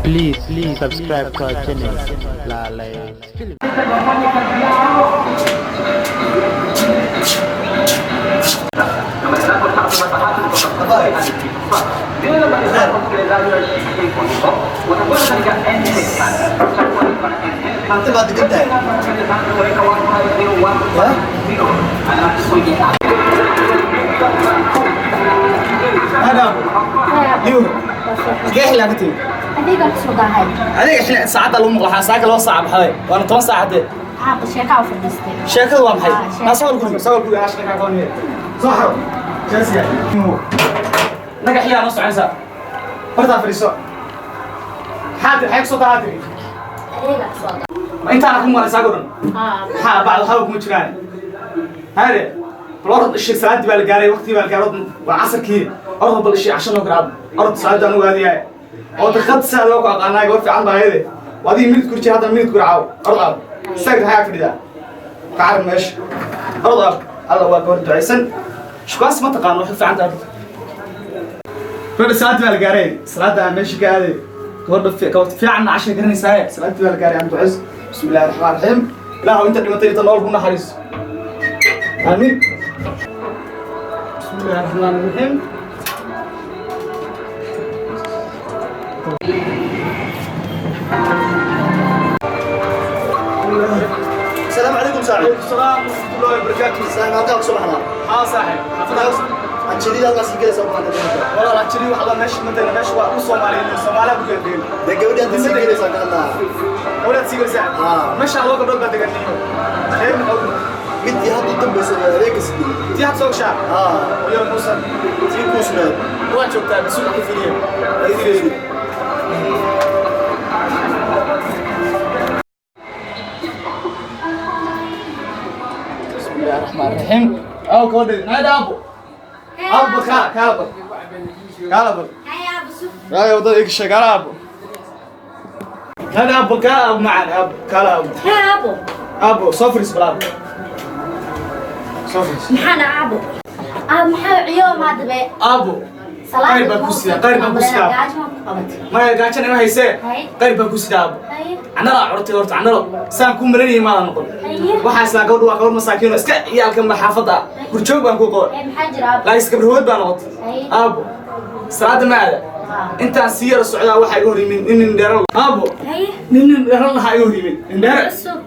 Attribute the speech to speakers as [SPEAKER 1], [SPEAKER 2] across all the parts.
[SPEAKER 1] Please subscribe to our channel, Lalay Film.
[SPEAKER 2] Inta baad degan tahay?
[SPEAKER 3] Madam, yur xagee xilaa ka timi?
[SPEAKER 4] Adiga ku soo daahay.
[SPEAKER 3] Adiga xilli saacadda lagu maqla, waxaa saaka 2 saac baxday, waana 10 saac haddee.
[SPEAKER 4] Caaqi sheeka u fadhiistay.
[SPEAKER 3] Sheekadu waa maxay?
[SPEAKER 4] Ah, sheeko.
[SPEAKER 3] Naa sawir guriga, sawir guriga, ashqa kaa qabanaya. Soo xaro jeesiya naga xilligaa noo soconaysaa, bartaa fadhiiso. Maxaa tiri? Xagee kusoo daahaa tiri?
[SPEAKER 4] Adiga ku soo daahay.
[SPEAKER 3] Ma intaana ku maqlay saaka o dhan?
[SPEAKER 4] Haa.
[SPEAKER 3] Maxaa bacda waxba kuma jiraan haade. Bal orod ishii, salaaddii baa la gaaray, waqtigii baa la gaaray, orod, waa casarkii. Orod bal ishii, casho noo garaab. Orod, salaadda anugu aadiyahay oo daqiiqad saada waa ku aqaanaa. Gabar fiican baa hayade. Waa adigii minid kurji, haddana minid kurcaaw. Orod aab, istaag, maxaa fadhidaa? Ka carab meesha. Orod aab. Alla, waa gabar ducaysan, shukaas ma taqaano, waxay fiican tahay. Gabadha salaaddii baa la gaaray, salaadda aan meesha ka aaday. Gabadha gabadh fiicanna cashay garanaysaaye. Salaaddii baa la gaaray, aan ducays. Bismi illaahi raxmaan raxiim. Ilaahu inta dhimatay inta nool ku naxariiso, aamiin. Bismi illaahi raxmaan raxiim.
[SPEAKER 2] Asalaamu calaykum, saaxiib.
[SPEAKER 3] Calaykum salaam waraxmatullaahi wabarakaatu.
[SPEAKER 2] Saaxiib, halkaa ku soo baxnaa.
[SPEAKER 3] Haa saaxiib, xaafadaha.
[SPEAKER 2] Anjeliida halkaas sii gelaysaa, baxna.
[SPEAKER 3] Walaal, anjeli wax la meesha ma tagna. Meesha waa u Soomaaliyeed, Soomaaliya ku kala.
[SPEAKER 2] Dee gabadhi hadda sii gelaysaa ka hadlaa.
[SPEAKER 3] Gabadhaad sii gelaysaa?
[SPEAKER 2] Haa.
[SPEAKER 3] Meesha laba gabdhood baa degan niyo reer maxaa.
[SPEAKER 2] Midii hadda u dambaysay waa habeenka sideed.
[SPEAKER 3] Tii had soo gashaa?
[SPEAKER 2] Haa.
[SPEAKER 3] Iyo muusan.
[SPEAKER 2] Tii kuusneed.
[SPEAKER 3] Waa joogtaa mas-uul ku filiye.
[SPEAKER 2] Ay fiiri.
[SPEAKER 3] بسم الله الرحمن الرحيم. أو كودي نادي أبو أبو كا كابر كابر.
[SPEAKER 4] Hay aabo, sug.
[SPEAKER 3] لا يوضع إيش كلا أبو هذا أبو كلا أبو معنا أبو كلا أبو.
[SPEAKER 4] Hay aabo.
[SPEAKER 3] أبو صفرس بلا أبو صفرس.
[SPEAKER 4] Maxaana aabo? Aab, maxaa ciyo ma dabe?
[SPEAKER 3] أبو qayr baan ku sidaa, qayr baan ku sidaa.
[SPEAKER 4] Gaajo ma ku qabatay?
[SPEAKER 3] ما gaajana ma haysee.
[SPEAKER 4] Hay.
[SPEAKER 3] Qayr baan ku sidaa abu.
[SPEAKER 4] Hay.
[SPEAKER 3] Canala curtay horta, canalo saan ku malanayay maadan noqon.
[SPEAKER 4] Hay.
[SPEAKER 3] Waxaa islaa gabadhu waa gabadh masaakiin oo iska ciyaalkan ba xaafadda ah, gurjoog baan ku qoor.
[SPEAKER 4] Hay, maxaa jira aabo?
[SPEAKER 3] Laakiin gabarhood baa noqotay.
[SPEAKER 4] Hay.
[SPEAKER 3] Aabo, salaada ma aada. Intaan sii yara socdaa waxaa iga hor yimid nin nin dheero aabo.
[SPEAKER 4] Hay.
[SPEAKER 3] Nin dheero lahaa iga hor yimid, nin dheere.
[SPEAKER 4] Sug.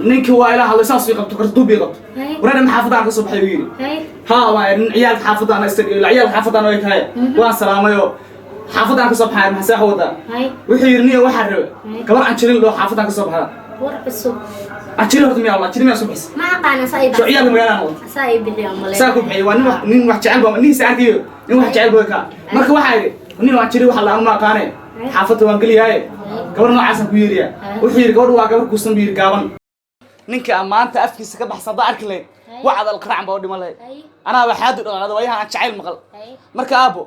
[SPEAKER 3] Ninkii waa ila hadlay, saas ii qabto, karduub ii qabto.
[SPEAKER 4] Hay.
[SPEAKER 3] Wareena, xaafadaan ka soo baxay, uu yidhi.
[SPEAKER 4] Hay.
[SPEAKER 3] Haa, waa nin ciyaalka xaafadaan ciyaalka xaafadaan way tahay. Waan salaamayoo, xaafadaan ka soo baxay, maxaa saax wadaa?
[SPEAKER 4] Hay.
[SPEAKER 3] Wuxuu yidhi, niyo waxaa rabe gabar anjilin loo xaafadaan ka soo baxda.
[SPEAKER 4] War cusub.
[SPEAKER 3] Anjilin horta miyaa? Anjilin miyaa soo bixis?
[SPEAKER 4] Ma aqaana saa ii
[SPEAKER 3] soo ciyaalka magaalada noqotay.
[SPEAKER 4] Saa ii bixiyo malay.
[SPEAKER 3] Saa ku bixiyay. Waa nin wax, nin wax jecel baa nin saarkiyo, nin wax jecel baa ka. Marka waxaa yidhi, nin waan jiray, waxa la ma aqaane, xaafadda waan geliyahay, gabar noocaasaan ku yeeriyaa. Wuxuu yidhi, gabadhu waa gabar kuusan buu yidhi, gaaban. Ninka maanta afkiisa ka baxsan haddaa arki lahayd, wacad alqaracan baa u dhiman lahayd.
[SPEAKER 4] Hay.
[SPEAKER 3] Anaa waxaadu dhaqaaqda waayahan aan jacayl maqal.
[SPEAKER 4] Hay.
[SPEAKER 3] Marka aabo,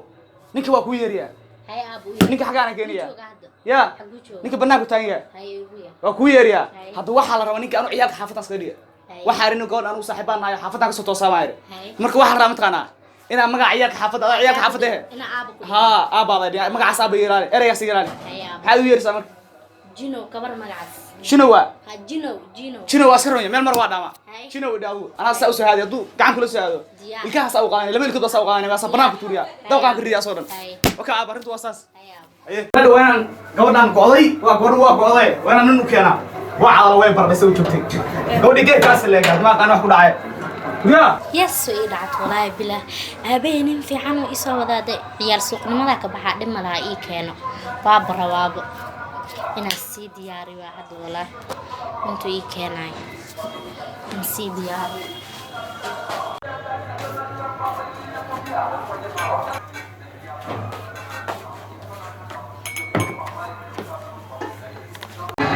[SPEAKER 3] ninka waa kuu yeeriyaa.
[SPEAKER 4] Hay aabo.
[SPEAKER 3] Ninka xaggaana keenayaa.
[SPEAKER 4] Jooga hadda.
[SPEAKER 3] Ya.
[SPEAKER 4] Xaguu jooga?
[SPEAKER 3] Ninka banaanku taagan yahay.
[SPEAKER 4] Hay, igu ya.
[SPEAKER 3] Waa kuu yeeriyaa.
[SPEAKER 4] Hay.
[SPEAKER 3] Hadda waxaa la rabaa ninka anu ciyaalka xaafadaan iskaga dhiga.
[SPEAKER 4] Hay.
[SPEAKER 3] Waxaa ihi gabadh anugu saaxiibaan nahay, xaafadaan kasoo toosaa baan idhi.
[SPEAKER 4] Hay.
[SPEAKER 3] Marka waxaa la rabaa mataqaanaa inaa magaca ciyaalka xaafadda adaa ciyaalka xaafadda ehe.
[SPEAKER 4] Ina aabo ku.
[SPEAKER 3] Haa, aabbaada dhiga magacaas, aabba ilaali, ereygaas ilaali.
[SPEAKER 4] Hay aabo.
[SPEAKER 3] Maxaad u yeeraysaa marka?
[SPEAKER 4] Jino gabar magacaas.
[SPEAKER 3] Shino waa.
[SPEAKER 4] Ha, Jino, Jino.
[SPEAKER 3] Jino waa iska ronya, meel mar waa dhaamaa.
[SPEAKER 4] Hay.
[SPEAKER 3] Jino idhi adigu anaa saa usoo haaday, hadduu gacan kula soo aado.
[SPEAKER 4] Diyaar.
[SPEAKER 3] Ilkaha saa u qaadanay, laba ilkood baa saa u qaadanay, baa saa banaanka tuuriyaa, dawqaan ka ridiyaa soo dhan.
[SPEAKER 4] Hay.
[SPEAKER 3] Waka aaba, arrintu waa saas.
[SPEAKER 4] Hay aabo.
[SPEAKER 3] Gabadha waa inaan gabadhaan go'day, waa gabadhu waa go'day, waa inaan nin u keenaa. Waa cadalo way bardhaysa u joogtay gabadhii geedkaas leegaad, ma aqaan wax ku dhacay yaa.
[SPEAKER 4] Yes, ii dhacad walaahi bilah. Aabbahay nin fiican oo isoo wadaaday, ciyaal suuqnimada ka baxaa, dhib ma laha, ii keeno. Waaba rabaabo inaan sii diyaariyo waa hadda walaahi intuu ii keenayo in sii diyaariyo.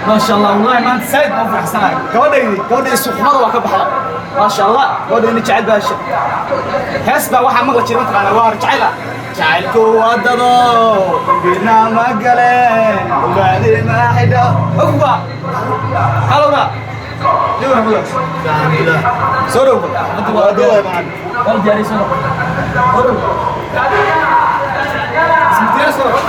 [SPEAKER 3] Maasha allah, wallahi maanta saaid baan u faraxsanahay. Gabadhaydi, gabadhaydi suuqxumada waa ka baxda, maasha allah. Gabadhaydi jecel baa hees baa waxaa maqli jiray mataqaanaa, waa hor jecel ah. Jacaylku wadado dambina ma galeen, ogaadi ma xidho ogba halowna. Soo dhow.
[SPEAKER 2] Waa dhowahay, macallin.
[SPEAKER 3] Waa diyaariyo, soo dhow. Soo dhow. Isma diyaar, soo dhow.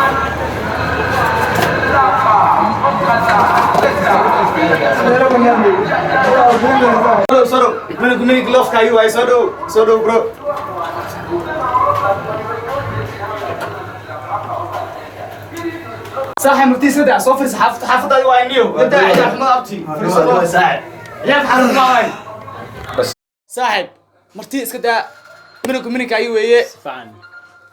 [SPEAKER 3] Soo dhow mininku minink loofkaagi waaye. Soo dhow, soo dhow, bro. Saaxib, murtiis ka daa. Soo fadhiisa. Xaafad xaafadaadi waa niyo gadaa ciyaar xumada abti. Fadhiiso.
[SPEAKER 2] Saaxib.
[SPEAKER 3] Ciyaar xaafad ma ahayn, saaxib. Marti iska daa. Mininku mininka ayi weeye.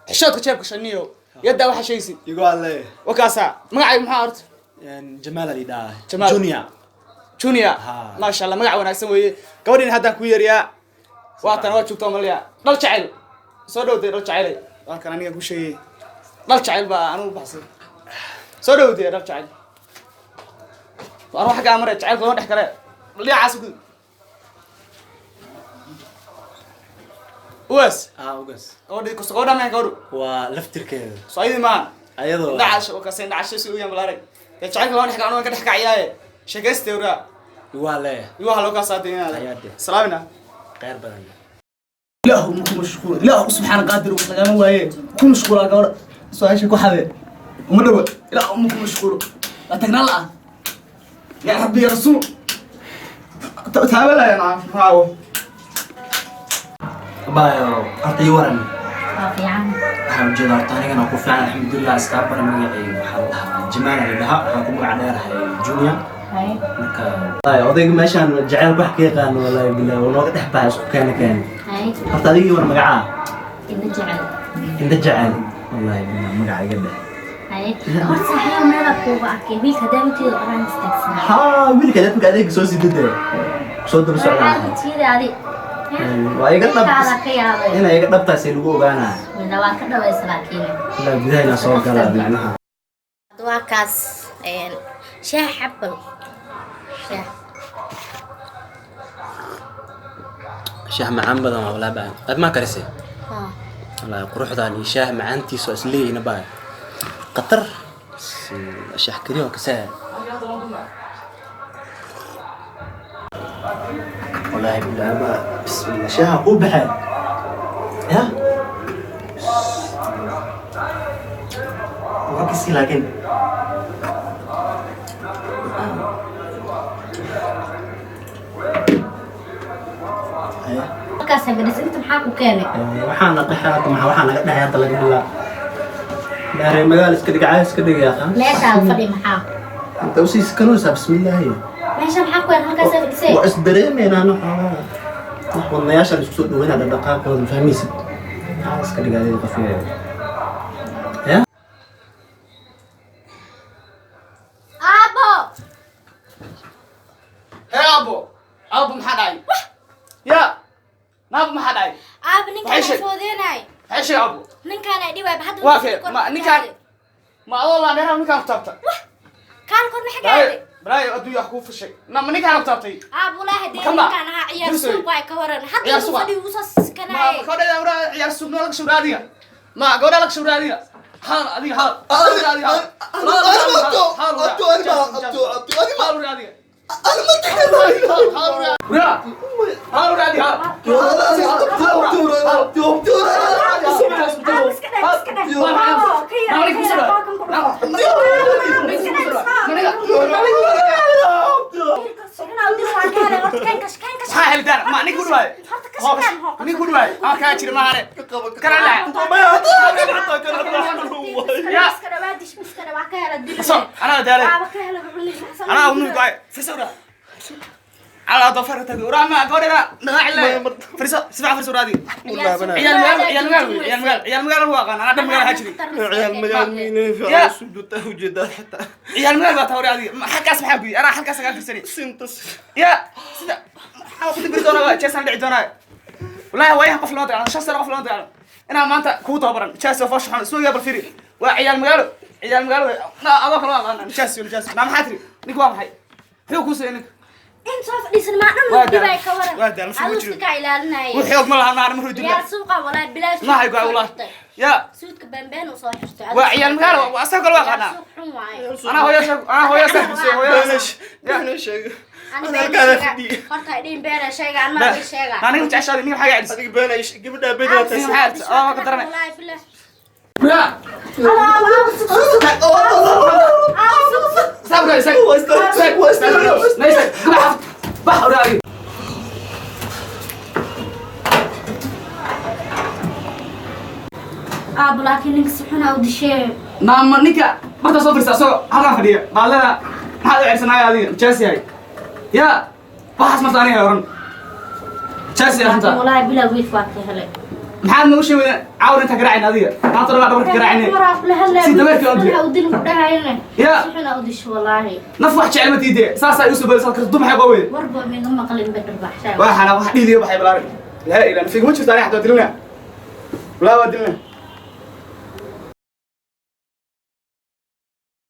[SPEAKER 3] Xishoodka jeebka shaniyo yadaa waxaa sheegaysid.
[SPEAKER 2] Igu alle.
[SPEAKER 3] Wakaasa magacayga maxaa horta?
[SPEAKER 2] Jamaal ali dhaha.
[SPEAKER 3] Jamaal.
[SPEAKER 2] Junior.
[SPEAKER 3] Junior.
[SPEAKER 2] Ha.
[SPEAKER 3] Maasha Allah, magac wanaagsan weeye. Gabadhiin haddaan ku yeeriyaa, waatan waa joogtaa malaya. Dhal jacayl soo dhowtay, dhal jacaylay. Waa kan aniga ku sheegay, dhal jacayl baa anugu baxsay. Soo dhowtay, dhal jacayl. Anuu xaggaa maray, jacaylka lama dhex kale. Dhinacaas gudub, uwas.
[SPEAKER 2] Ah, ugas.
[SPEAKER 3] Gabadhii kusto, gabadha maxay gabadhu?
[SPEAKER 2] Waa laftirkeeda.
[SPEAKER 3] Soo ayadii maahan?
[SPEAKER 2] Ayadoo.
[SPEAKER 3] Indhacasho wakase, indhacasho si uyan balaaray dee. Jacaylka lama dhex kale, anugu ka dhex kaciyaaye. Sheekaystay waraa.
[SPEAKER 2] Igu alle.
[SPEAKER 3] Igu haloo kaasaa.
[SPEAKER 2] Ayaade.
[SPEAKER 3] Salaamina.
[SPEAKER 2] Khayr badan.
[SPEAKER 3] Ilaahu ma ku mashquul. Ilaahu subxaana qaadir, wax lagama waaye ku mashquulaa. Gabadha su-aasha ku xadee uma dhawa. Ilaahu ma ku mashquulo, waa tagnaan la'a. Yaa rabbi ya rasuul, taabalaya nacaawo.
[SPEAKER 2] Bayo, horta ii waran.
[SPEAKER 4] Waa fiican.
[SPEAKER 2] Waxaan ujeedaa horta anigana ku fiican, alxamdulilah. Iskaa bara, magacayga waxaa la dhahaa Jamaal ali dhahaa, waxaan ku magac dheerahay Junior.
[SPEAKER 4] Haye.
[SPEAKER 2] Marka odayga meeshaan jaceylka wax ka yaqaano, wallaahi bilaah, wuu nooga dhex baxay, isku keena keena.
[SPEAKER 4] Haye.
[SPEAKER 2] Horta adigii war magacaa?
[SPEAKER 4] Inta jecel.
[SPEAKER 2] Inta jecel, wallaahi bilaah, magaca iga dheh.
[SPEAKER 4] Haye, horta saaxiibo, meelaa kuuga arkay wiilka daawatiida qoraan istaagsanaa.
[SPEAKER 2] Haa, wiilka dadka adeega soo sidade soo daba socdaa.
[SPEAKER 4] Daawatiida adi.
[SPEAKER 2] Waa iga dhab.
[SPEAKER 4] Wiilkaada ka yaabay.
[SPEAKER 2] Inay iga dhabtaasay lagu ogaanaa.
[SPEAKER 4] Midna waa ka dhawaysa laakiin.
[SPEAKER 2] Ilaa gudaha inaa soo gala macnaha.
[SPEAKER 4] Waa kaas shaah xabal shaah.
[SPEAKER 2] Shaah macaan badan waa walaa baa. Aad maa karisay?
[SPEAKER 4] Haa.
[SPEAKER 2] Wallaahi quruxdaan iyo shaah macaantiisa waa isleeyihiin baa. Qatar shaah kariyo waa kasaa. Wallaahi bilaah ma bismillah, shaaha kuu baxay ya waa kasi laakiin.
[SPEAKER 4] Halkaas fadhiis, inta maxaa ku keenay?
[SPEAKER 2] Waxaan dhexay hadda, maxaa waxaa naga dhexay hadda laga bilaa daaray magaal iska dhig, caas iska dhig yaa.
[SPEAKER 4] Meeshaa fadhi maxaa?
[SPEAKER 2] Inta usii iskanaysaa, bismillaahi.
[SPEAKER 4] Meesha maxaa ku keenay halkaas fadhisay?
[SPEAKER 2] Waa is dareemaynaa ano xoogaa wax wadnayaashaan isku soo dhaweynaa dhaqdhaqaaqooda, ma fahmaysid? Maxaa iska dhig adiga qafiya ya.
[SPEAKER 4] Aabo.
[SPEAKER 3] Hee aabo, aabo, maxaa dhacay? Ya naabo, maxaa dhacay?
[SPEAKER 4] Aabo, ninkaan
[SPEAKER 3] Waxay sheeg-
[SPEAKER 4] foodeenay.
[SPEAKER 3] Maxay sheeg, aabo?
[SPEAKER 4] Ninkaan ay dhiwaay hadda.
[SPEAKER 3] Waa kee? Ma ninkaan ma adoo laa dheeraha ninkaan ku taabta?
[SPEAKER 4] Kaan kor maxaa
[SPEAKER 3] Balaayo,
[SPEAKER 4] gaaday?
[SPEAKER 3] balaayo adduunya wax kuu fashay. Na ma ninkaan ku taabtay?
[SPEAKER 4] Aabo, walaahi dee.
[SPEAKER 3] Kama.
[SPEAKER 4] Ninkaan ahaa ciyaar
[SPEAKER 3] Fursoy.
[SPEAKER 4] suuq waay, ka waran hadda
[SPEAKER 3] Ciyaar
[SPEAKER 4] inuu
[SPEAKER 3] suuq ah.
[SPEAKER 4] fadhi ugu soo
[SPEAKER 3] Ma
[SPEAKER 4] sikanaaye.
[SPEAKER 3] gabadha ciyaar suuq noo laga shawra adiga? Ma gabadha laga shawra adiga? Hadal adiga, hadal. Hadal adiga, hadal. Hadal adiga. Hadal hadal adiga, hadal.
[SPEAKER 4] Aabo, iska dheh, iska dheh. Aabo, ka yar, ka yar, waa kan ku dhufo. Iska dheh, Inaa dil waa ka helay, horta kan kash, kan kash.
[SPEAKER 3] Maxaa helitaan? Ma ninka ku dhawaay?
[SPEAKER 4] Horta ka shaqaan, hoo.
[SPEAKER 3] Ninka ku dhawaay? Ah, kaa jira maahane. Kana dhac.
[SPEAKER 4] Iska dheh, waa dish, iska dheh, waa ka helay, dil.
[SPEAKER 3] So, anaa daalay.
[SPEAKER 4] Waaba ka helay, wuxuu leeyahay,
[SPEAKER 3] Anaa unu go'ay. Fisawra. Ala dofar tagi. Ura ma gabadha dhaqaac ilaa. Fariso, sifac fariso raadi.
[SPEAKER 4] Ciyaar suuq.
[SPEAKER 3] Ciyaar magaal, ciyaar magaal, ciyaar magaal, ciyaar magaal waa qaan. Anaa dhan magaal hajiri. Ya. Ciyaar magaal baa tawri adiga. Halkaas maxaa ku? Anaa halkaas ka firsani. Ya, sida maxaa ku dibiri doonaa? Jeesaan dhici doonaa. Wallaahi waayahan qof loo dagaalo, 5 sano qof loo dagaalo. Inaa maanta kugu tababaran. Jees oo foosh xun, suuga bal firi. Waa ciyaar magaalo, ciyaar magaalo. Na adoo kale waa aqaanaa. Jees, jees. Na maxaa tiri? Ninka waa maxay? Muxuu kuu siiyay ninka?
[SPEAKER 4] In soo fadhiisan maa dhan
[SPEAKER 3] Waa
[SPEAKER 4] lagu dhibay,
[SPEAKER 3] daal.
[SPEAKER 4] ka waran.
[SPEAKER 3] Waa daal,
[SPEAKER 4] Aduu
[SPEAKER 3] ma jiro.
[SPEAKER 4] iska kaa ilaalinaya.
[SPEAKER 3] Wuu xoog ma laha naar maruu dilo.
[SPEAKER 4] Ciyaar suuqa, walaahi bilaash.
[SPEAKER 3] Ma hay go'ay wallaahi. Ya,
[SPEAKER 4] Suudka beenbeen uu soo xirtay.
[SPEAKER 3] waa ciyaar magaalo, waa asaga kale waa aqaanaa.
[SPEAKER 4] Ciyaar suuq xun waaye.
[SPEAKER 3] Anaa hooyo sheeg, anaa hooyo sheeg, hooyo. Ya.
[SPEAKER 4] Ani been sheega. Horta ha idhin been sheega, anaa ii sheega.
[SPEAKER 3] Na ninka jeceshaadi, ninka maxaa ga celis? Ninka maxaa celis? Oo ka daranay.
[SPEAKER 4] Wallaahi bilaash.
[SPEAKER 3] Ya.
[SPEAKER 4] Aabo, aabo, sug, sug, sug. Aabo, sug, sug.
[SPEAKER 3] Istaag, istaag.
[SPEAKER 2] Waa istaag, waa istaag, waa istaag.
[SPEAKER 3] Na istaag. Bax, bax, oraa adiga.
[SPEAKER 4] Aabo, laakiin ninka si xun aa u dishee.
[SPEAKER 3] Naama ninka barta soo fadhiista asagoo halkan fadhiya baadlada maxaad u ceebsanaaya adiga? Jaas yahay yaa waxaas marta aniga oran jaas yahay
[SPEAKER 4] Laakiin
[SPEAKER 3] runta.
[SPEAKER 4] walaahi bilaa wiilka waa ka helay.
[SPEAKER 3] Maxaad noogu sheegay caawin inta garaacin adiga maanta dhan dhabarka garaacin si dameerka u dilay.
[SPEAKER 4] U dilin ku dhahayne.
[SPEAKER 3] Ya.
[SPEAKER 4] Si xun aa u disho walaahi.
[SPEAKER 3] Naf wax jecel ma tiide saasaa igu soo badaysa karto maxay qowey.
[SPEAKER 4] Warba miga maqlin ba dharbaaxshaa.
[SPEAKER 3] Waxana wax dhiidiyo baxay balaarin laa ilaa nafsiga ma jirto aniga xataa dilina walaa waa dilina.